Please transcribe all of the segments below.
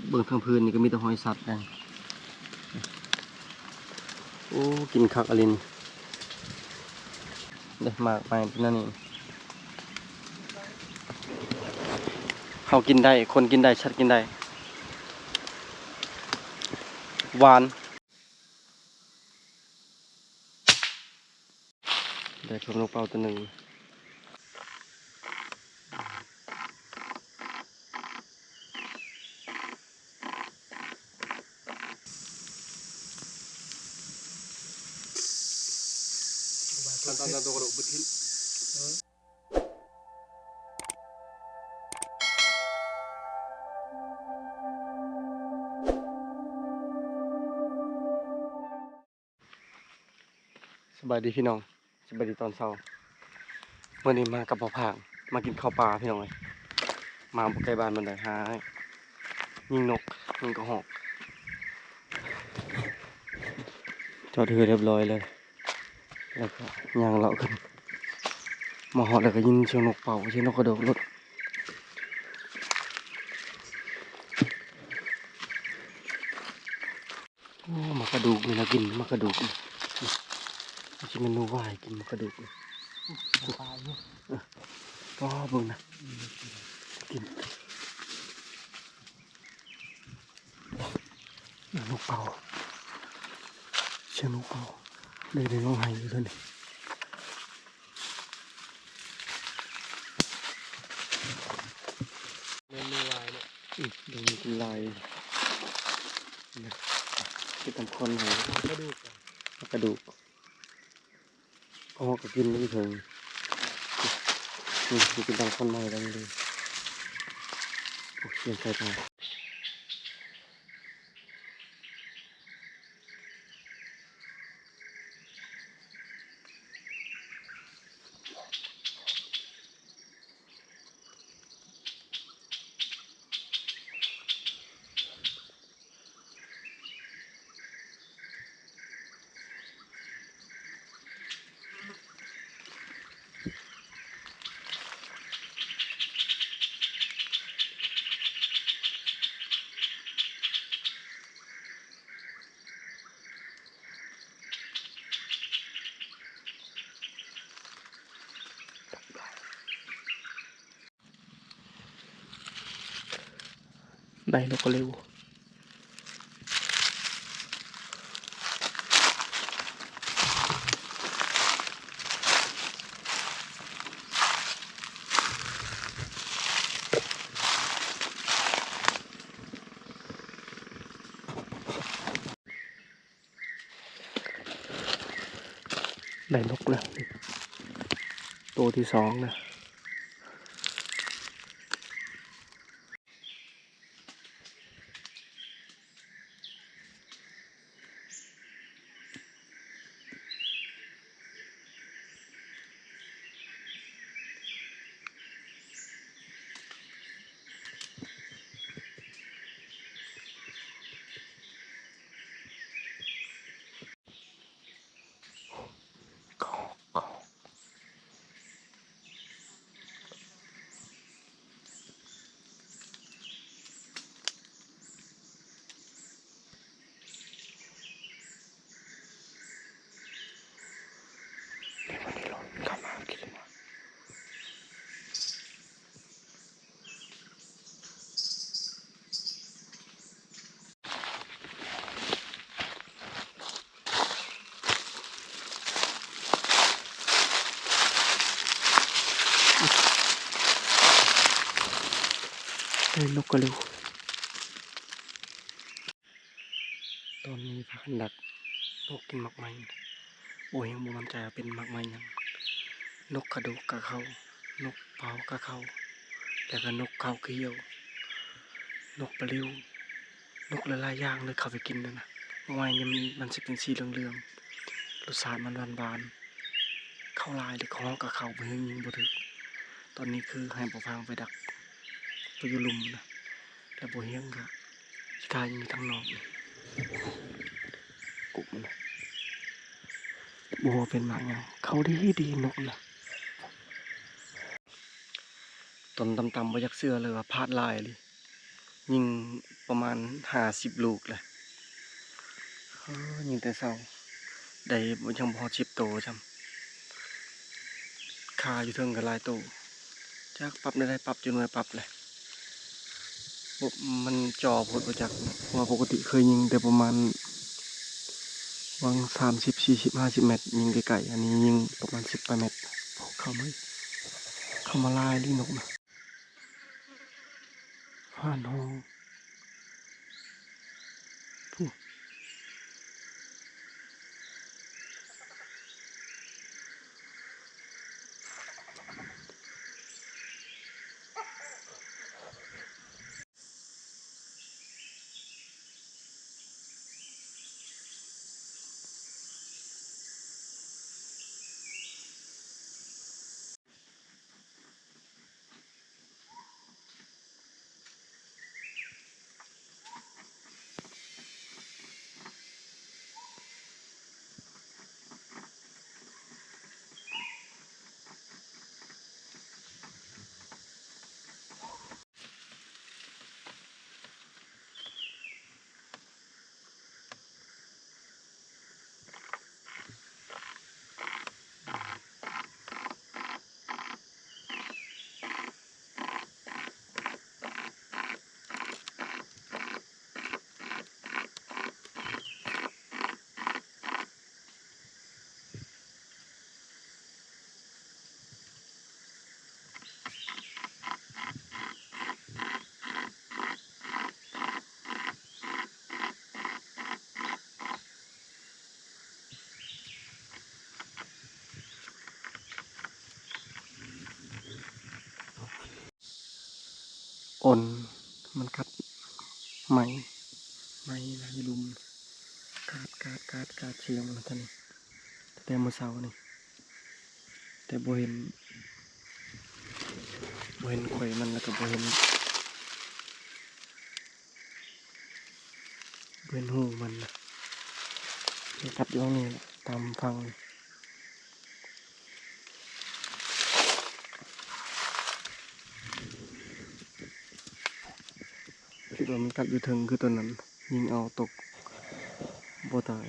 ເບິ່ງທາງພື້ນນີ້ກໍມີແຕ່ຮອຍສັດແດງ. ໂອ້ ກິນຄັກອີ່ຫຼີນີ້. ໄດ້ໝາກໄມ້ເປັນແນວນີ້. ເຮົາກິນໄດ້ ຄົນກິນໄດ້ ສັດກິນໄດ້. ຫວານ. ໄດ້ເພີ່ມນົກເປົ້າຕົວໜຶ່ງ. ສະບາຍດີພີ່ນ້ອງ ສະບາຍດີຕອນເຊົ້າ. ມື້ນີ້ມາກັບພໍ່ພາງ ມາກິນເຂົ້າປ່າພີ່ນ້ອງເອີຍ. ມາບໍ່ໄກບ້ານປານໃດ ຫາຍິງນົກ ຍິງກະຮອກ. ຈອດເຮືອຮຽບຮ້ອຍແລ້ວ ແລ້ວກໍຍ່າງເລາະຂຶ້ນ ມາຮອດແລ້ວກໍຍິນສຽງນົກເປົ້າ ສຽງນົກກະໂດກໂລດ. ໂອ້ ໝາກກະດູກນີ້ນາກິນ ໝາກກະດູກນີ້ ຊິແມ່ນໜູວາຍກິນໝາກກະດູກນີ້. ປາຢູ່ ເອີ ປາເບິ່ງນະ ກິນ ນົກເປົ້າ ສຽງນົກເປົ້າ ໄດ້ ໄດ້ຮ້ອງໄຫ້ຢູ່ເດີນີ້. ແມ່ນໜູວາຍເນາະ. ອືມ ດອກນີ້ກິນຫຼາຍນະ ເຮັດນຳຄອນໃຫ້ ກະດູກ ກະດູກ ກະຮອກກໍກິນຢູ່ເທິງ. ອືມ ກິນນຳຄອນໃໝ່ໄດ້ເລີຍ. ໂອ້ ສຽງໄກ່ປ່າ. ໄດ້ນົກກະເລວ. ໄດ້ນົກແລ້ວ ໂຕທີສອງແລ້ວ. ໄດ້ນົກກະເລວ. ຕອນນີ້ພາກັນດັກນົກກິນໝາກໄມ້ ບໍ່ແຮງບໍ່ໝັ້ນໃຈວ່າເປັນໝາກໄມ້ຫຍັງ. ນົກກະດູກກະເຂົ້າ ນົກເປົ້າກະເຂົ້າ ແລ້ວກະນົກເຂົ້າກະຫ່ຽວ ນົກປະລິວ ນົກຫຼາຍໆຢ່າງເລີຍເຂົ້າໄປກິນນັ້ນນະ. ໝາກໄມ້ນີ້ມັນ ມັນຊິເປັນສີເຫຼືອງໆ ລົດຊາດມັນຫວານໆ. ເຂົ້າຫຼາຍເລີຍ ເຂົ້າກະເຂົ້າ ບໍ່ແຮງຍິງບໍ່ຖືກ. ຕອນນີ້ຄືໃຫ້ພໍ່ພາງໄປດັກ ໄປຢູ່ລຸ່ມນະ ແລ້ວບໍ່ຮຽງກະຊິກາຍຢູ່ທາງນອກນີ້ ກຸບມັນນະ. ບໍ່ຮູ້ວ່າເປັນໝາກຫຍັງ ເຂົ້າດີໆ ນົກນະ. ຕອນຕ່ຳໆ ບໍ່ຢາກເຊື່ອເລີຍວ່າພາດຫຼາຍອີ່ຫຼີ. ຍິງປະມານຫ້າສິບລູກແຫຼະ. ເອີ ຍິງແຕ່ເຊົ້າ ໄດ້ບໍ່ ຍັງບໍ່ຮອດສິບໂຕຊ້ຳ. ຄາຢູ່ເທິງກໍຫຼາຍໂຕ. ຈັກປັບແນວໃດ ປັບຈົນວ່າປັບແຫຼະ. ບໍ່ ມັນຈໍ້ໂພດບໍ່ຈັກ ເພາະວ່າປົກກະຕິເຄີຍຍິງແຕ່ປະມານຫວ່າງສາມສິບ ສີ່ສິບ ຫ້າສິບແມັດ ຍິງໄກໆ. ອັນນີ້ຍິງປະມານສິບປາຍແມັດ. ໂອ້ ເຂົ້າມາ ເຂົ້າມາຫຼາຍເລີຍນົກນະ. ຟານຫ້ອງ ອົນມັນກັດໄມ້ ໄມ້ລາຍລຸມ ກາດ ກາດ ກາດ ກາດ ສຽງມັນເທົ່ານີ້ ຕັ້ງແຕ່ມື້ເຊົ້ານີ້ ແຕ່ບໍ່ເຫັນ ບໍ່ເຫັນຂ້ອຍມັນ ແລ້ວກໍບໍ່ເຫັນ ເປັນຫູມັນນະ ມັນກັດຢູ່ນີ້ແຫຼະ ຕາມຝັ່ງນີ້ ຄິດວ່າມັນກັດຢູ່ເທິງຄືຕົວນັ້ນ ຍິງເອົາຕົກ ບໍ່ຕາຍ.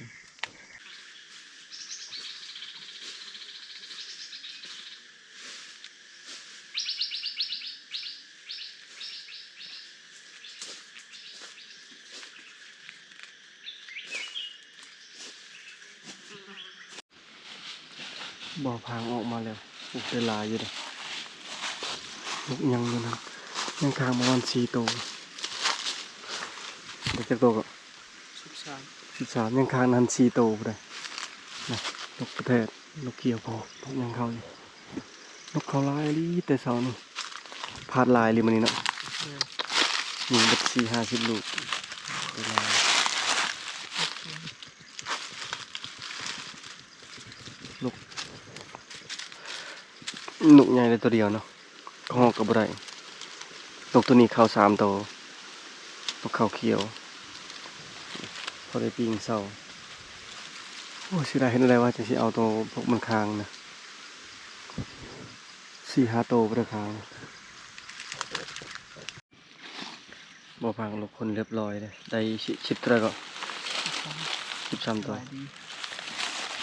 ບໍ່ພາງອອກມາແລ້ວ. ໂອ້ ໄດ້ຫຼາຍຢູ່ເດ້. ນົກຍັງຢູ່ນັ້ນ ຍັງຄ້າງປະມານສີ່ໂຕ. ໄດ້ຈັກໂຕກໍ? ສິບສາມ ສິບສາມ ຍັງຄ້າງນັ້ນສີ່ໂຕພຸ້ນເດ້. ນະ ນົກກະແທກ ນົກຂຽວໂພດ ນົກຍັງເຂົ້າຢູ່. ນົກເຂົ້າຫຼາຍອີ່ຫຼີແຕ່ເຊົ້ານີ້ ພາດຫຼາຍອີ່ຫຼີມື້ນີ້ເນາະ. ແມ່ນ ຍິງເບິດສີ່ຫ້າສິບລູກ ໄດ້ຫຼາຍ. ນົກ ນົກໃຫຍ່ໄດ້ໂຕດຽວເນາະ ຮ້ອງກໍບໍ່ໄດ້. ນົກໂຕນີ້ເຂົ້າສາມໂຕ ນົກເຂົ້າຂຽວ ພໍໄດ້ປີ້ງເຊົ້າ. ໂອ້ຍ ເສຍດາຍ ເຮັດແນວໃດວະ ຈັ່ງຊິເອົາໂຕພວກມັນຄ້າງນະ ສີ່ຫ້າໂຕບໍ່ໄດ້ຄ້າງ. ບໍ່ພັງ ລົກຄົນລຽບລ້ອຍເດ້ ໄດ້ສິບ ສິບເທົ່າໃດເກາະ? ສິບສາມໂຕ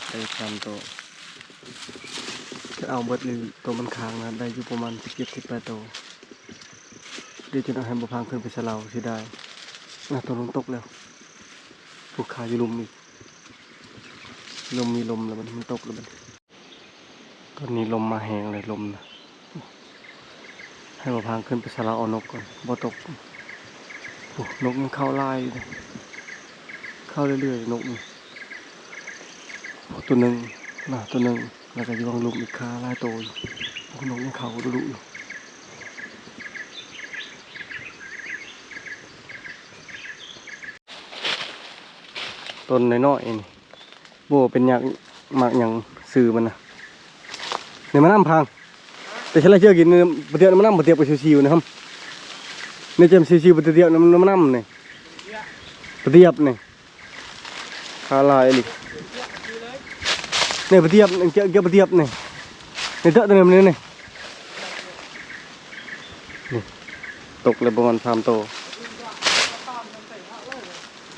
ໄດ້ສິບສາມໂຕ. ຄັນເອົາເບິດນີ້ ໂຕມັນຄ້າງນະ ໄດ້ຢູ່ປະມານສິບເຈັດ ສິບແປດໂຕ. ດຽວຈະເອົາໃຫ້ບໍ່ພັງຂຶ້ນໄປຊະເລົາ ເສຍດາຍນະ. ໂຕລົງຕົກແລ້ວ ຜູ້ຄາຢູ່ລຸ່ມອີກ. ລົມ ມີລົມແລ້ວບັດນີ້ ມັນຕົກແລ້ວບັດນີ້. ຕອນນີ້ລົມມາແຮງເລີຍ ລົມນະ. ໃຫ້ບໍ່ພັງຂຶ້ນໄປຊະເລົາເອົານົກກ່ອນ ບໍ່ຕົກ. ໂອ້ ນົກຍັງເຂົ້າຫຼາຍຢູ່ເດ້ ເຂົ້າເລື້ອຍໆ ນົກນີ້. ໂອ້ ໂຕໜຶ່ງນະ ໂຕໜຶ່ງ ແລ້ວກໍຢູ່ຫວ່າງລຸ່ມອີກ ຄາຫຼາຍໂຕຢູ່. ໂອ້ ນົກຍັງເຂົ້າດຸໆຢູ່. ຕົ້ນນ້ອຍໆ ນີ້ ບໍ່ເປັນຫຍັງ ໝາກຫຍັງຊື່ມັນນະ. ນີ້ມານຳພັງ ແຕ່ສະໄລເຊື່ອກິນ ປະຕຽບມານຳ ປະຕຽບກໍຊິວໆ ນະ. ນີ້ຈຳຊິວໆ ປະຕຽບມານຳນີ້ ປະຕຽບນີ້ ຄາຫຼາຍອີ່ຫຼີ. ນີ້ປະຕຽບ ເກັບປະຕຽບນີ້ ນີ້ເຕາະໂຕນີ້ ນີ້ ນີ້ ຕົກແລ້ວປະມານສາມໂຕ.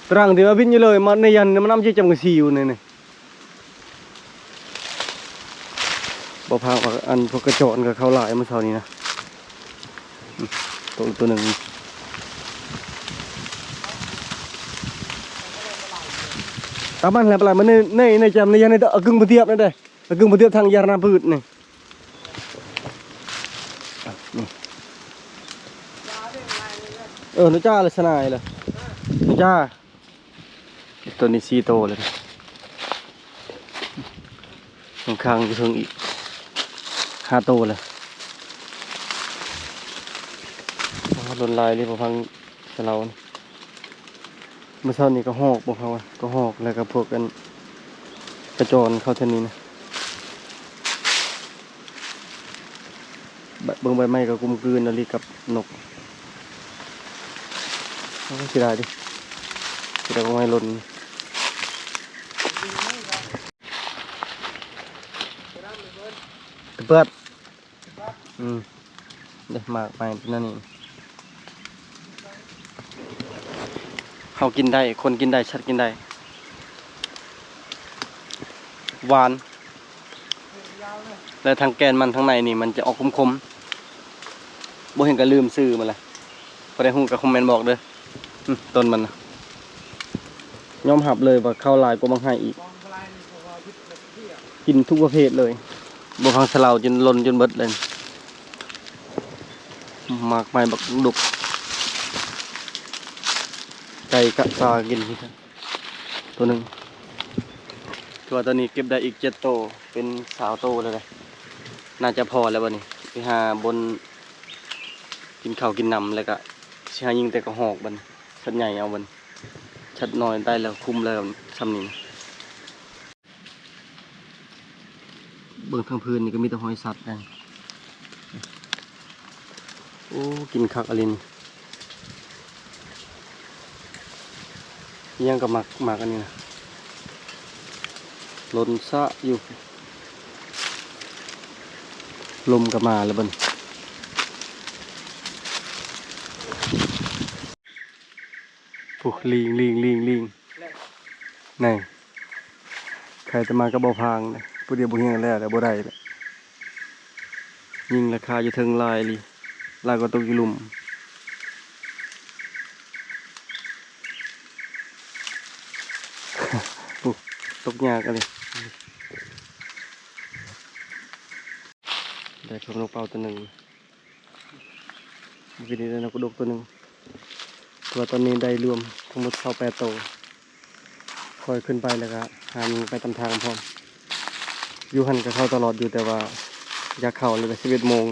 ຕະລັງທີ່ວ່າບິນຢູ່ເລີຍ ມາໃນຢັນ ມານຳເຈັດຈຳກະສີຢູ່ນີ້ ນີ້. ບໍ່ພາກວ່າ ອັນພວກກະຈອນກໍເຂົ້າຫຼາຍມື້ເຊົ້ານີ້ນະ. ອືມ ໂຕ ໂຕໜຶ່ງ ຕາມມັນແຫຼະ ປະຫຼາຍມັນໃນ ໃນ ໃນຈຳ ໃນຍັນ ໃນອະກຶ່ງບໍ່ທຽບນັ້ນເດ້ ອະກຶ່ງບໍ່ທຽບທາງຢານາພືດນີ້. ເອີ ນກຈ້າລະຊະນາຍລະ ນກຈ້າ. ຕົວນີ້ສີ່ໂຕແລ້ວ ຂ້າງໆຢູ່ເທິງອີກຫ້າໂຕແລ້ວ. ໂອ້ ລົນຫຼາຍເລີຍ ບໍ່ຟັງສະເລົາ. ມື້ເຊົ້ານີ້ກະຮອກ ບໍ່ເຂົາວ່າກະຮອກ ແລ້ວກະພວກອັນກະຈອນເຂົ້າແຖວນີ້ນະ. ເບິ່ງໃບໄມ້ກໍກົມກືນອີ່ຫຼີກັບນົກ. ໂອ້ ເສຍດາຍເດ ເສຍດາຍໃບໄມ້ຫຼົ່ນ. ເປີດ ອືມ ເດ້ໝາກໄມ້ເປັນແນວນີ້ ເຮົາກິນໄດ້ ຄົນກິນໄດ້ ສັດກິນໄດ້ ຫວານ. ແລະ ທາງແກ່ນມັນທາງໃນນີ້ມັນຈະອອກຂົມໆ ບໍ່ເຫັນກະລືມຊື່ມັນລະ ຜູ້ໃດຮູ້ກະຄອມເມັນບອກເດີ. ອືມ ຕົ້ນມັນນະ ຍອມຮັບເລີຍວ່າເຂົ້າຫຼາຍກວ່າໝາກໄຮອີກ ກິນທຸກປະເພດເລີຍ ບໍ່ຟັງສະເລົາຈົນຫຼົ່ນຈົນເບິດເລີຍ. ໝາກໄມ້ບັກດົກ ໄກ່ກະປາກິນຄືກັນ. ໂຕໜຶ່ງ ຖືວ່າຕອນນີ້ເກັບໄດ້ອີກເຈັດໂຕ ເປັນຊາວໂຕແລ້ວເດ້. ໜ້າຈະພໍແລ້ວບັດນີ້ ໄປຫາບ່ອນກິນເຂົ້າກິນນ້ຳ ແລ້ວກະຊິຫາຍິງແຕ່ກະຮອກບັດນີ້ ສັດໃຫຍ່ເອົາບັດນີ້ ສັດນ້ອຍໄດ້ແລ້ວ ຄຸມແລ້ວຊ່ຳນີ້. ເບິ່ງທາງພື້ນນີ້ກໍມີແຕ່ຮອຍສັດແດງ. ໂອ້ ກິນຄັກອີ່ຫຼີນີ້ ຍັງກໍໝາກ ໝາກອັນນີ້ນະ ຫຼົ່ນຊະຢູ່ ລົມກໍມາແລ້ວບັດນີ້. ໂອ້ ລີງ ລີງ ລີງ ລີງ ແນ່ ໃຄແຕ່ມາກັບບໍ່ພາງ ຜູ້ດຽວບໍ່ຮຽງແລ້ວ ແລ້ວບໍ່ໄດ້ແລ້ວ. ຍິງລາຄາຢູ່ເທິງຫຼາຍອີ່ຫຼີ ຫຼາຍກວ່າຕົກຢູ່ລຸ່ມ. ໂອ້ ຕົກຍາກອີ່ຫຼີ ໄດ້ເພີ່ມນົກເປົ້າຕົວໜຶ່ງ. ມື້ກີ້ນີ້ໄດ້ນົກກະດົກຕົວໜຶ່ງ ແຕ່ວ່າຕອນນີ້ໄດ້ລວມທັງໝົດຊາວແປດໂຕ. ຄ່ອຍຂຶ້ນໄປແລ້ວກະຫາຍິງໄປຕາມທາງພ້ອມ. ຢູ່ຫັ້ນກະເຂົ້າຕະຫຼອດຢູ່ ແຕ່ວ່າຢາກເຂົ້າແລ້ວ ສິບເອັດໂມງ.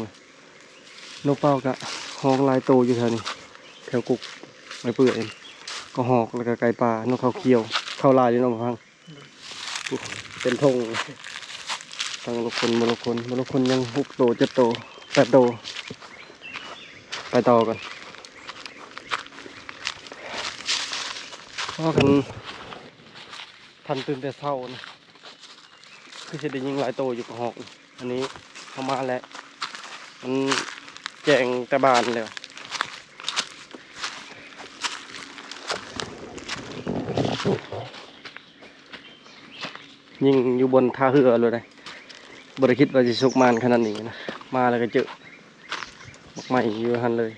ນົກເປົ້າກະຮ້ອງຫຼາຍໂຕຢູ່ແຖວນີ້ ແຖວກົກໄມ້ເປືອຍ ກະຮອກ ແລ້ວກະໄກ່ປ່າ ນົກເຂົາຂຽວ ເຂົ້າຫຼາຍຢູ່ເນາະ ຟັງ. ໂອ້ ເຕັມທົ່ງ ທັງລູກຄົນ ບໍ່ລູກຄົນ ບໍ່ລູກຄົນຍັງຫົກໂຕ ເຈັດໂຕ ແປດໂຕ. ໄປຕໍ່ກ່ອນ ເພາະວ່າຄັນ ທັນຕື່ນແຕ່ເຊົ້ານະ ຄືຊິໄດ້ຍິງຫຼາຍໂຕຢູ່ກະຮອກ. ອັນນີ້ເຮົາມາແລ້ວ ມັນແຈ້ງແຕ່ບ້ານແລ້ວ. ຍິງຢູ່ບົນທ່າເຮືອໂລດເດ້ ບໍ່ໄດ້ຄິດວ່າຊິໂຊກໝານຂະໜາດນີ້ນະ. ມາແລ້ວກໍເຈີໝາກໄມ້ຢູ່ຫັ້ນເລີຍ.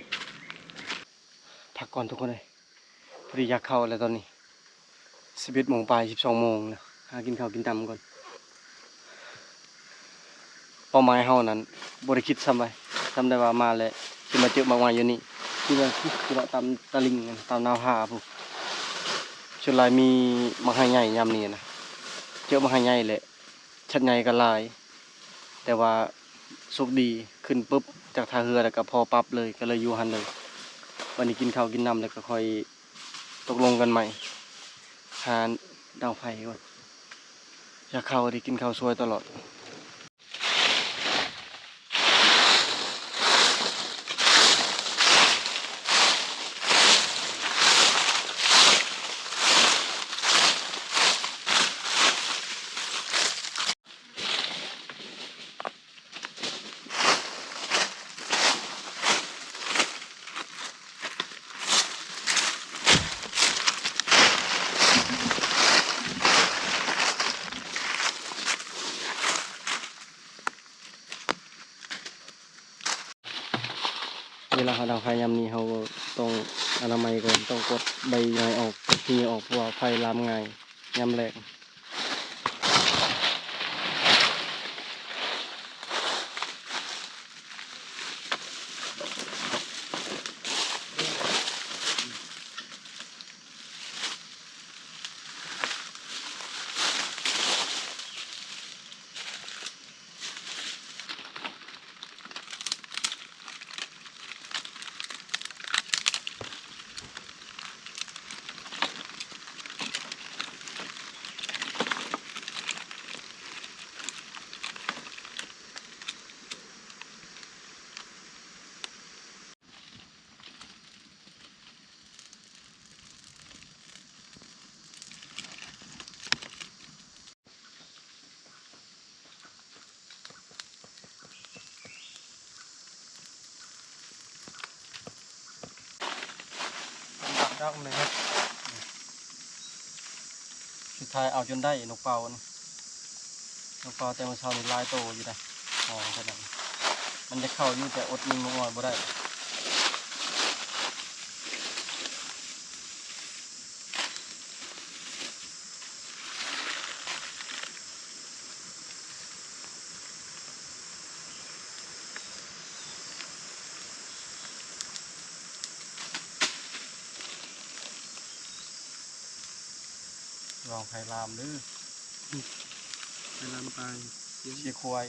ພັກກ່ອນທຸກຄົນເອີຍ ພໍດີຢາກເຂົ້າແລ້ວຕອນນີ້ ສິບເອັດໂມງປາຍ ສິບສອງໂມງແລ້ວ. ຫາກິນເຂົ້າກິນນ້ຳກ່ອນ. ເປົ້າໝາຍເຮົານັ້ນບໍ່ໄດ້ຄິດຊ້ຳໄວ້ ຊ້ຳໄດ້ວ່າມາແລ້ວຊິມາເຈີໝາກໄມ້ຢູ່ນີ້. ຄິດວ່າຊິເລາະຕາມຕະລິ່ງ ຕາມນາຜາພຸ້ນ. ສ່ວນຫຼາຍມີໝາກໄຮໃຫຍ່ຍາມນີ້ນະ ເຈີໝາກໄຮໃຫຍ່ແຫຼະ ສັດໃຫຍ່ກໍຫຼາຍ. ແຕ່ວ່າໂຊກດີ ຂຶ້ນປຶບຈາກທ່າເຮືອແລ້ວກໍພໍປັບເລີຍ ກໍເລີຍຢູ່ຫັ້ນເລີຍ. ບັດນີ້ກິນເຂົ້າກິນນ້ຳແລ້ວກໍຄ່ອຍຕົກລົງກັນໃໝ່ ຫາດັງໄຟກ່ອນ. ຢາກເຂົ້າເດ້ ກິນເຂົ້າຊ່ວຍຕະຫຼອດ. ລະເຮົາດັງໄຟຍາມນີ້ ເຮົາຕ້ອງອະນາໄມກ່ອນ, ຕ້ອງກວາດໃບໄມ້ອອກ, ກວາດຂີ້ເຫຍື້ອອອກ ເພາະວ່າໄຟລາມງ່າຍຍາມແລງ. ດອກໜຶ່ງ ສຸດທ້າຍເອົາຈົນໄດ້ນົກເປົ້ານີ້. ນົກເປົ້າແຕ່ມື້ເຊົ້ານີ້ຫຼາຍໂຕຢູ່ໃດ໋ ອໍ ຂະໜາດ ມັນຈະເຂົ້າຢູ່ ແຕ່ອົດຍິງນົກນ້ອຍບໍ່ໄດ້. ລອງໄພລາມເດີ້ ໄພລາມຕາຍ ເສຍຄວາຍ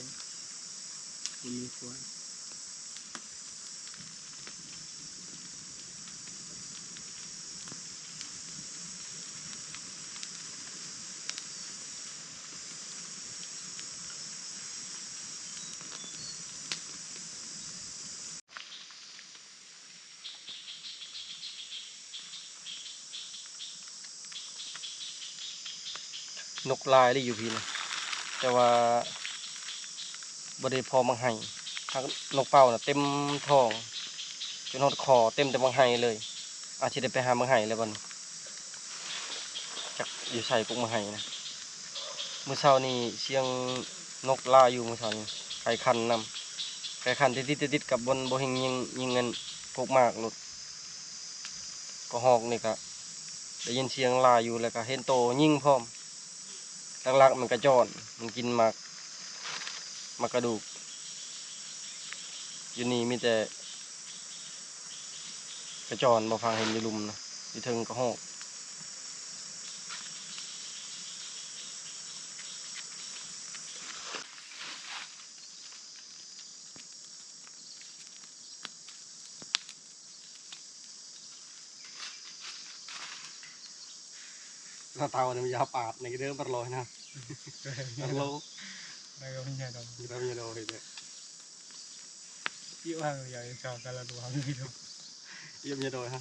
ບໍ່ມີຄວາຍ. ນົກຫຼາຍເລີຍຢູ່ພີ້ນະ ແຕ່ວ່າບໍ່ໄດ້ພໍໝາກໄຮ. ຫາກນົກເປົ້ານະເຕັມທ້ອງ ຈົນຮອດຄໍ ເຕັມແຕ່ໝາກໄຮເລີຍ. ອາດຊິໄດ້ໄປຫາໝາກໄຮແລ້ວບັດນີ້ ຈັກຢູ່ໃສກົກໝາກໄຮນະ. ມື້ເຊົ້ານີ້ສຽງນົກຫຼາຍຢູ່ ມື້ເຊົ້ານີ້ໄກ່ຂັນນຳ ໄກ່ຂັນຕິດໆກັບບ່ອນບໍ່ເຮັງຍິງ ຍິງອັນກົກໝາກໂລດ. ກະຮອກນີ້ກະໄດ້ຍິນສຽງຫຼາຍຢູ່ ແລ້ວກະເຫັນໂຕຍິງພ້ອມ. ຫຼັກໆມັນກະຈອນ ມັນກິນໝາກ ໝາກກະດູກ. ຢູ່ນີ້ມີແຕ່ກະຈອນ ບໍ່ຟັງເຫັນຢູ່ລຸ່ມນະ ຢູ່ເທິງກະຮອກ. ລາວເຕົານີ້ມັນຢາວປາດໃນເດີ ປາດລອຍນະ ປາດໂລ ໄດ້ກໍມີແນວດອກ ໄດ້ມີແນວດອກເຮັດເດ້ ອີກວ່າຢາກຈອກກັນລະດວງນີ້ດອກ ອີກມີແນວດອກຮະ.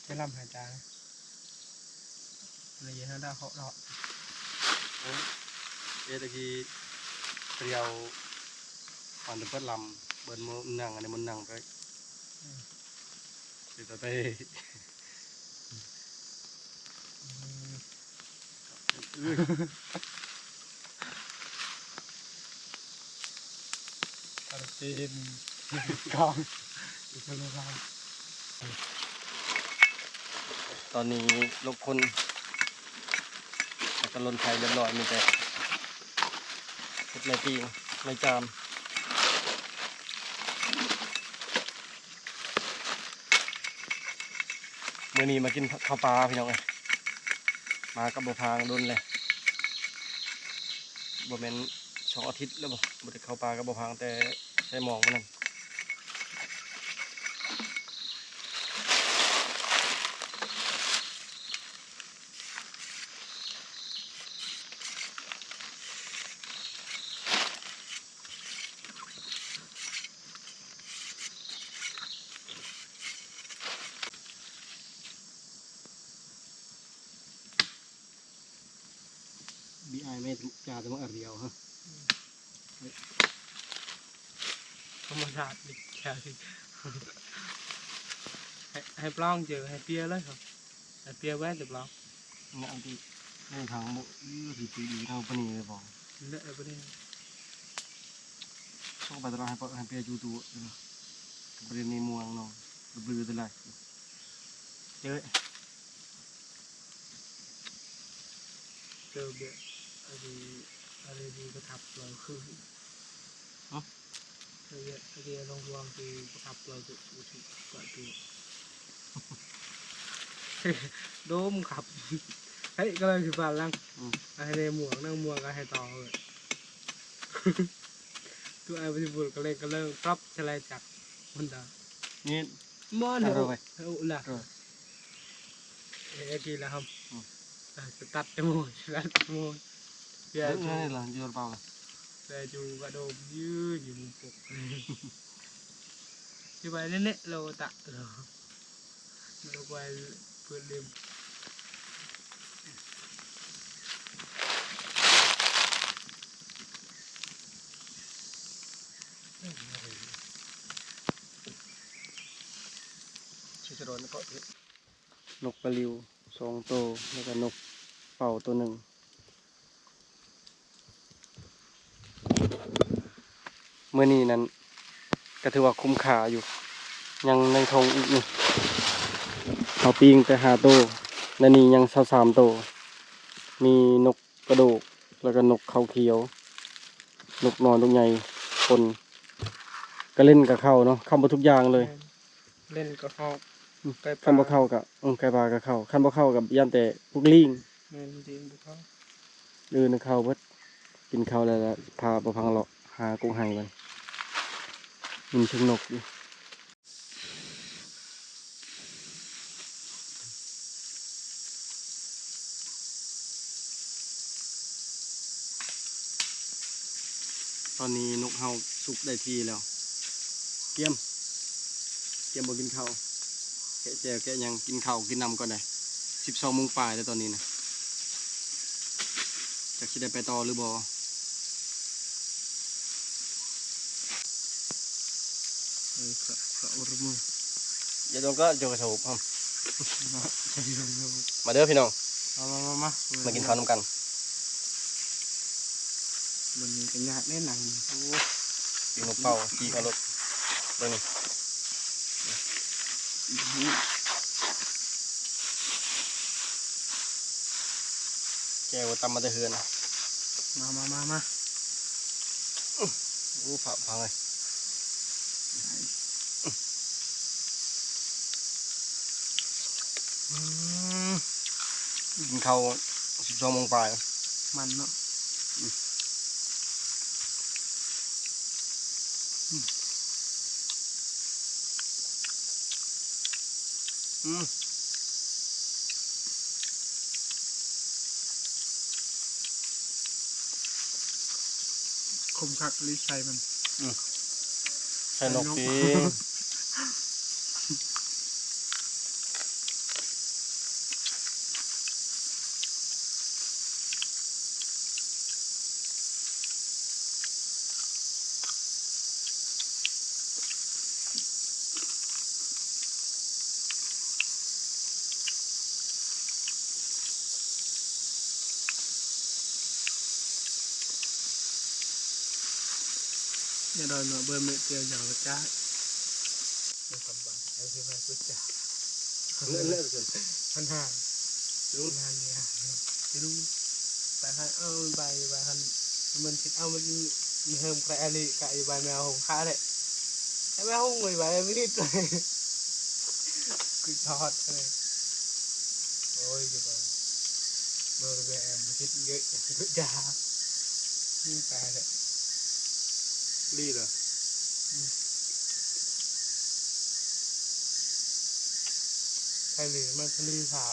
ຈະລຳຫາຈານ ລະເອີຍເຮົາດາເຄາະເນາະ ເອີ ເອີ ຕະກີ້ ຕຽວ ມັນຈະເປີດລຳ ເບິ່ນມື້ນັ່ງ ອັນນີ້ມັນນັ່ງໄປ ອືມ ເປັນຕາເຕະ ອືມ. ອື ຕາເຕະ ກອງ ຕອນນີ້ລົກຄົນ ແລ້ວກໍລົນໄຖລຽບຮ້ອຍ ມີແຕ່ເຮັດໄມ້ປີ້ງ ໄມ້ຈາມ. ມື້ນີ້ມາກິນເຂົ້າປາພີ່ນ້ອງເອີຍ ມາກັບບໍ່ພາງດົນແລ້ວ ບໍ່ແມ່ນສອງອາທິດແລ້ວບໍ ບໍ່ໄດ້ເຂົ້າປາກັບບໍ່ພາງ ແຕ່ໃສ່ໝອງມື້ນັ້ນ. ບີໄອແມ່ນຈ່າແຕ່ໝາກອາດຽວຮະ ທຳມະຊາດນີ້ແຄ່ ໃຫ້ ໃຫ້ປລອງເຈີ ໃຫ້ເປຍເລີຍ ໃຫ້ເປຍແວ່ເລີຍປລອງ ເອົາຕິ ໃນທາງບໍ່ ອີ ທີ່ຕີດີເທົ່າປານນີ້ເລີຍບໍ່? ແລະ ປະເດັນ ຊອກໄປຕະຫຼອດໃຫ້ປະ ໃຫ້ເປຍຢູ່ຕູ້ ປະເດັນໃນເມືອງເນາະ ບລືຕະຫຼາດ ເຈົ້ຍ ເຈົ້າເບຍ ອັນນີ້ ອັນນີ້ດີກະທັບເຮົາຄື ຮະ? ເຈົ້າເບຍ ອັນນີ້ລອງລອງຄືກະທັບເຮົາຄື ໂດມຄັບ ເຮີ້ຍ ກຳລັງຊິບານຫຼັງ ອືມ ໃຫ້ໄດ້ໝວກ ນັ່ງໝວກກະໃຫ້ຕໍ່ເລີຍ ທຸກອັນບໍ່ຊິບຸນກະເລີຍ ກະເລີຍປັບສະໄລຈັກ ມັນດາ ນີ້ ບໍ່ ເອົາລະ ເອົາລະ ເອ ເອ ທີລະ ອືມ ເອີ ສະຕັດແຕ່ໂມ ສະຕັດແຕ່ໂມ ເອີ ຢູ່ລະ ຢູ່ເປົາລະ ແຕ່ຢູ່ກະໂດມ ຢູ່ ຢູ່ມຸມປົກ ຢູ່ໄປແນ່ໆ ໂລຕະ ໂລ ໂລໄປເປີດເຫຼັ້ມ ຊິຈະໂດນເກາະ ນົກກະລິວສອງໂຕ ແລ້ວກະນົກເປົ້າໂຕໜຶ່ງ. ມື້ນີ້ນັ້ນກະຖືວ່າຄຸ້ມຄ່າຢູ່ ຍັງໃນຖົງອີກນີ້ ເຮົາປີ້ງໄປຫ້າໂຕ ແລະນີ້ຍັງຊາວສາມໂຕ ມີນົກກະໂດກ ແລ້ວກະນົກເຂົາຂຽວ ນົກນ້ອຍນົກໃຫຍ່ປົນ ກະເຫຼັ້ນກະເຂົ້າເນາະ ເຂົ້າໝົດທຸກຢ່າງເລີຍ. ແມ່ນ ເຫຼັ້ນກະເຂົ້າ ອືມ ໄກ່ປ່າ ຄັນບໍ່ເຂົ້າກະ ອືມ ໄກ່ປ່າກະເຂົ້າ ຄັນບໍ່ເຂົ້າກະຢ້ານແຕ່ພວກລີງ ແມ່ນ ລີງບໍ່ເຂົ້າ ອື່ນເຂົ້າເບິດ ກິນເຂົ້າແລ້ວລະ ພາປະພັງເລາະຫາກົກໄຮ່ມັນ ມີເຊີງນົກຢູ່. ຕອນນີ້ນົກເຮົາສຸກໄດ້ທີ່ແລ້ວ ກຽມ ກຽມບໍ່ກິນເຂົ້າ ແກະແຈ່ວແກະຫຍັງ ກິນເຂົ້າກິນນ້ຳກ່ອນໄດ໋ ສິບສອງໂມງປາຍແລ້ວຕອນນີ້ນະ ຈັກຊິໄດ້ໄປຕໍ່ຫຼືບໍ່. ເອີ ກະ ກະອຸຣະມື ຢ່າດົງກະ ຈົກກະໂທບ ມາເດີພີ່ນ້ອງ ມາ ມາ ມາ ມາ ມາກິນເຂົ້ານຳກັນ ມື້ນີ້ກະຍາກເດ້ໜັງ ໂອ້ຍ ກິນນົກເປົ້າ ຈີ່ເອົາໂລດ ເບິ່ງນີ້. ແຈ່ວຕຳມາແຕ່ເຮືອນ ມາ ມາ ມາ ມາ ໂອ້ ພະ ພັງເອີຍ ອືມ ກິນເຂົ້າສິບສອງໂມງປາຍ ມັນເນາະ ອືມ. ອືມ ຄົມຄັກອີ່ຫຼີໄສ້ມັນ ອືມ ໄສ້ນົກ ໄສ້ນົກ ຕີ. ຢ່າດອຍມາເບິ່ງເມັດດຽວຢາວກະຈາຍ ມັນສຳບາຍ ເອົາຄືວ່າກະຈາຍ ເລີະເລີະ ມັນຫາຍ ລຸ້ນ ງານນີ້ຫາຍ ລຸ້ນ ໄປຫັ້ນ ເອົາ ໄປ ໄປຫັ້ນ ມັນຄິດ ເອົາ ມັນ ມີເຮີມໃຄອາລີກະຢູ່ບ້ານແມວຫົງຄາເດ້ ແມ່ຫົງໄປໄປມີລິດ ຄືທອດເລີຍ ໂອ້ຍ ຢູ່ໄປ ໂດນແບມຄິດເຍອະ ຢາ ມີຕາຍແລ້ວ ລີເລີຍ ອືມ ໄປລີ ມັນຄືລີສາວ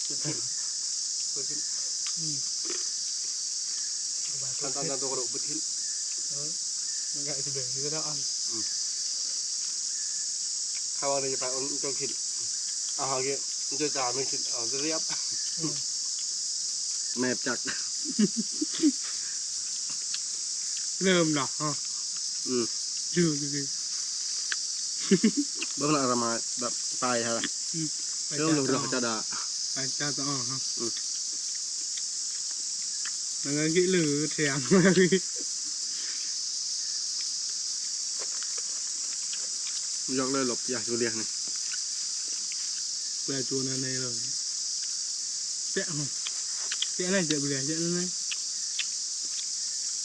ອືມ ຄັນຕອນນັ້ນໂຕກະດູກເບິດຂຶ້ນ ເອີ ມັນກະຊິເບິ່ງຢູ່ເນາະ ອືມ ເຂົາວ່າຈະໄປເອົາໂຕຂຶ້ນ ເອົາເຮົາກິນ ໂຕຈານມັນຂຶ້ນ ເອົາຈະລຽບ ອືມ ແມບຈັກ ເລີ່ມເນາະ ອືມ ຢູ່ດີໆ ເບິ່ງລະອະລະມາຍແບບຕາຍຫັ້ນລະ ອືມ ເລີ່ມເລື່ອງເຂົາເຈົ້າດ່າ ໄປເຈົ້າຕະອອກເນາະ ອືມ. ມັນກໍຄິດຫຼືແຖມ ຢອກເລີຍ ຫຼົບຢາກຢູ່ລຽງນີ້ ແປຈູນັ້ນເລີຍ ແປະ ແປະໄດ້ ແປະເບຍ ແປະນັ້ນເລີຍ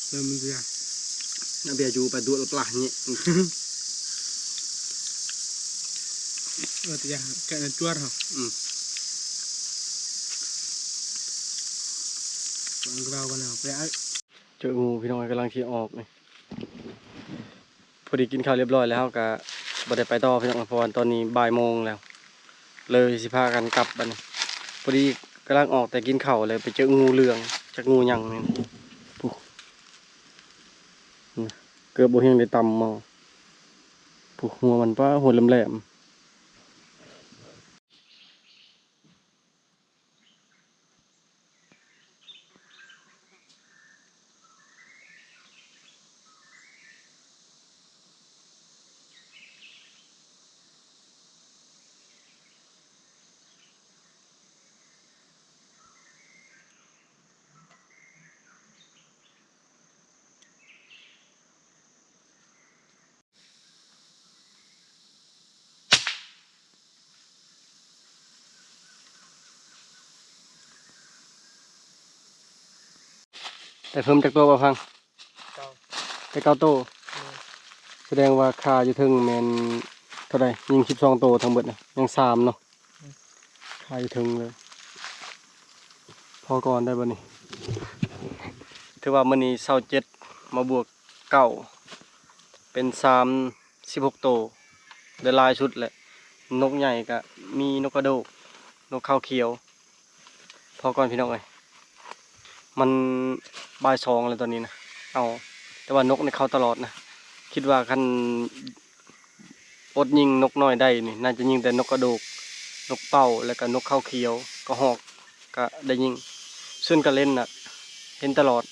ແລ້ວມັນຈະ ເບຍຈູໄປດູດປານີ້ ເອີ ແກະນັ້ນຈວດເຮົາ ອືມ ລອງເອົາກ່ອນເນາະ ແປະ ເຈີງູພີ່ນ້ອງ ກຳລັງຊິອອກນີ້ ພໍດີກິນເຂົ້າລຽບຮ້ອຍແລ້ວ ເຮົາກະບໍ່ໄດ້ໄປຕໍ່ພີ່ນ້ອງ ເພາະວ່າຕອນນີ້ບ່າຍໂມງແລ້ວ ເລີຍຊິພາກັນກັບບັດນີ້ ພໍດີກຳລັງອອກແຕ່ກິນເຂົ້າ ເລີຍໄປເຈີງູເຫຼືອງ ຈັກງູຫຍັງນີ້ ພຸ້ນ ເກືອບບໍ່ຮຽງໄດ້ຕຳເອົາ ພຸ້ນ ຫົວມັນ ປາ ຫົວແຫຼມໆ. ໄດ້ເພີ່ມຈັກໂຕບໍ່ພັງ? ເກົ້າ ໄດ້ເກົ້າໂຕ ໂດຍ ສະແດງວ່າຄາຢູ່ເທິງແມ່ນເທົ່າໃດ? ຍິງສິບສອງໂຕທັງເບິດນະ ຍັງສາມເນາະ ອືມ ຄາຢູ່ເທິງເລີຍ ພໍກ່ອນໄດ້ບໍ່ນີ້? ຖືວ່າມື້ນີ້ຊາວເຈັດ ມາບວກເກົ້າ ເປັນສາມສິບຫົກໂຕ ໄດ້ຫຼາຍສຸດແຫຼະ ນົກໃຫຍ່ກະມີ ນົກກະໂດກ ນົກເຂົາຂຽວ ພໍກ່ອນພີ່ນ້ອງເອີຍ ມັນບ່າຍສອງແລ້ວຕອນນີ້ນະ ເອົາ ແຕ່ວ່ານົກນີ້ເຂົ້າຕະຫຼອດນະ ຄິດວ່າຄັນອົດຍິງນົກນ້ອຍໄດ້ນີ້ ໜ້າຈະຍິງແຕ່ນົກກະໂດກ ນົກເປົ້າ ແລ້ວກະນົກເຂົາຂຽວ ກະຮອກ ກະໄດ້ຍິງ ສ່ວນກະເລັນນະ ເຫັນຕະຫຼອດ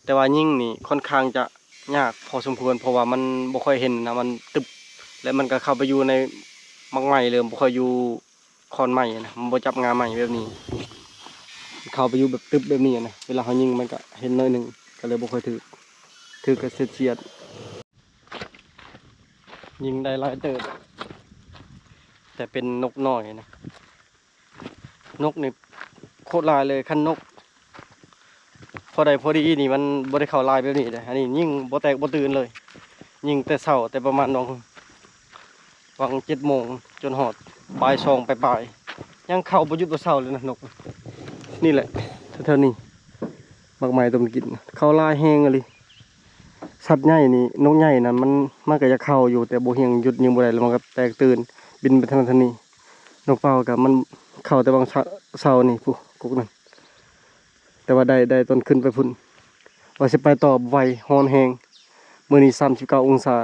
ແຕ່ວ່າຍິງນີ້ຄ່ອນຂ້າງຈະຍາກພໍສົມຄວນ ເພາະວ່າມັນບໍ່ຄ່ອຍເຫັນນະ ມັນຕຶບ ແລະມັນກໍເຂົ້າໄປຢູ່ໃນໝາກໄມ້ເລີຍ ບໍ່ຄ່ອຍຢູ່ ຄອນໄມ້ນະ ມັນບໍ່ຈັບງ່າໄມ້ແບບນີ້ ເຂົ້າໄປຢູ່ແບບຕຶບແບບນີ້ນະ ເວລາເຮົາຍິງມັນກະເຫັນໜ້ອຍໜຶ່ງ ກະເລີຍບໍ່ຄ່ອຍຖືກ ຖືກກະສຽດໆ ຍິງໄດ້ຫຼາຍເຕີບ ແຕ່ເປັນນົກນ້ອຍນະ ນົກນີ້ໂຄດຫຼາຍເລີຍ ຄັນນົກ ພໍໄດ້ພໍດີນີ້ມັນບໍ່ໄດ້ເຂົ້າລາຍແບບນີ້ເດ້ ອັນນີ້ຍິງບໍ່ແຕກບໍ່ຕື່ນເລີຍ ຍິງແຕ່ເຊົ້າ ແຕ່ປະມານຫວ່າງ ຫວ່າງເຈັດໂມງຈົນຮອດບ່າຍສອງປາຍໆ ຍັງເຂົ້າບໍ່ຢຸດບໍ່ເຊົາເລີຍນະນົກ ນີ້ແຫຼະ ແຖວໆນີ້ໝາກໄມ້ຕົ້ນກິນ ເຂົ້າຫຼາຍແຮງອີ່ຫຼີ ສັດໃຫຍ່ນີ້ ນົກໃຫຍ່ນະ ມັນ ມັນກໍຢາກເຂົ້າຢູ່ ແຕ່ບໍ່ຮຽງ ຢຸດຍິງບໍ່ໄດ້ ແລ້ວມັນກໍແຕກຕື່ນ ບິນໄປທາງນັ້ນທາງນີ້ ນົກເປົ້າກໍມັນເຂົ້າແຕ່ຫວ່າງເຊົ້ານີ້ ພຸ້ນ ກົກນັ້ນ ແຕ່ວ່າໄດ້ ໄດ້ຕອນຂຶ້ນໄປພຸ້ນ ວ່າຊິໄປຕໍ່ບໍ່ໄຫວ ຮ້ອນແຮງ ມື້ນີ້ສາມສິບເກົ້າອົງສາ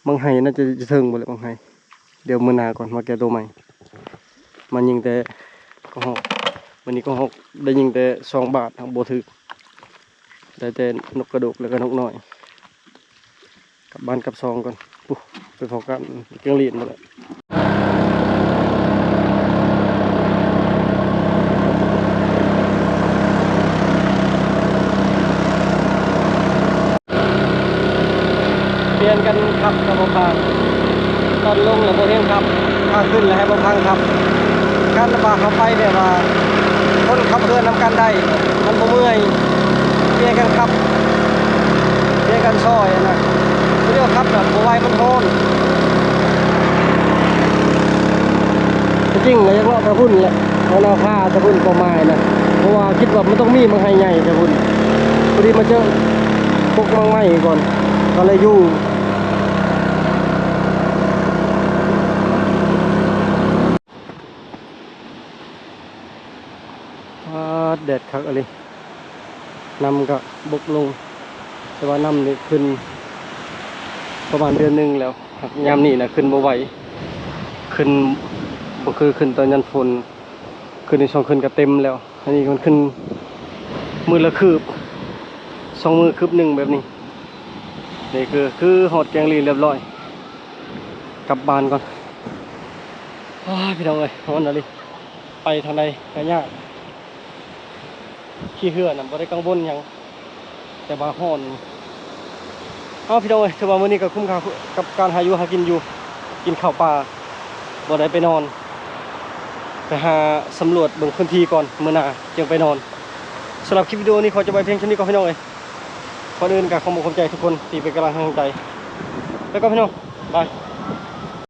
ບັກໄຫ ໜ້າຈະຢູ່ເທິງພຸ້ນແຫຼະບັກໄຫ ດຽວມື້ໜ້າກ່ອນ ມາແກ່ໂຕໃໝ່ ມາຍິງແຕ່ກະຮອກ ມື້ນີ້ກະຮອກ ໄດ້ຍິງແຕ່ສອງບາດ ບໍ່ຖືກ ໄດ້ແຕ່ນົກກະໂດກ ແລ້ວກໍນົກນ້ອຍ ກັບບ້ານກັບຊ່ອງກ່ອນ ປຸ ໄປພໍ້ກັນແກງລີນພຸ້ນແຫຼະ ປ່ຽນກັນຂັບກັບບໍ່ພັງ ຕອນລົງແລ້ວບໍ່ຮຽງຂັບ ຂາຂຶ້ນແລ້ວໃຫ້ບໍ່ພັງຂັບ ຄັນວ່າເຮົາໄປແບບວ່າ ຄົນຂັບເຮືອນນຳກັນໄດ້ ມັນບໍ່ເມື່ອຍ ປ່ຽນກັນຂັບ ເປັນການຊ່ອຍນະ ຜູ້ດຽວຂັບນະບໍ່ໄຫວ ມັນຮ້ອນ ທີ່ຈິງກໍຢາກເລາະແຖວພຸ້ນແຫຼະ ເລາະນາພາແຖວພຸ້ນ ເປົ້າໝາຍນະ ເພາະວ່າຄິດວ່າມັນຕ້ອງມີໝາກໄຮໃຫຍ່ແຖວພຸ້ນ ພໍດີມາເຈີກົກໝາກໄມ້ກ່ອນ ກໍເລີຍຢູ່. ປາດ ແດດຄັກອີ່ຫຼີ ນ້ຳກໍບົກລົງ ແຕ່ວ່ານ້ຳນີ້ຂຶ້ນປະມານເດືອນໜຶ່ງແລ້ວ ຍາມນີ້ນະຂຶ້ນບໍ່ໄຫວ ຂຶ້ນບໍ່ຄືຂຶ້ນຕອນຍາມຝົນ ຂຶ້ນໄດ້ສອງຄືນກໍເຕັມແລ້ວ ອັນນີ້ມັນຂຶ້ນມື້ລະຄືບ ສອງມື້ຄືບໜຶ່ງແບບນີ້ ນີ້ຄື ຄືຮອດແກງລີນລຽບຮ້ອຍ ກັບບ້ານກ່ອນ. ໂອ້ຍ ພີ່ນ້ອງເອີຍ ຮ້ອນອີ່ຫຼີ ໄປທາງໃດກໍຍາກ. ຂີ່ເຮືອນະ ບໍ່ໄດ້ກັງວົນຫຍັງ ແຕ່ວ່າຮ້ອນ. ເອົາ ພີ່ນ້ອງເອີຍ ຖືວ່າມື້ນີ້ກໍຄຸ້ມຄ່າກັບການຫາຢູ່ຫາກິນຢູ່ ກິນເຂົ້າປ່າ ບໍ່ໄດ້ໄປນອນ ໄປຫາສຳຫຼວດເບິ່ງພື້ນທີ່ກ່ອນ ມື້ໜ້າຈຶ່ງໄປນອນ. ສຳລັບຄລິບວິດີໂອນີ້ ຂໍຈົບໄວ້ພຽງເທົ່ານີ້ກ່ອນ ພີ່ນ້ອງເອີຍ. ກ່ອນອື່ນກໍຂອບອົກຂອບໃຈທຸກຄົນທີ່ເປັນກຳລັງແຮງໃຈ ໄປກ່ອນ ພີ່ນ້ອງ ບາຍ.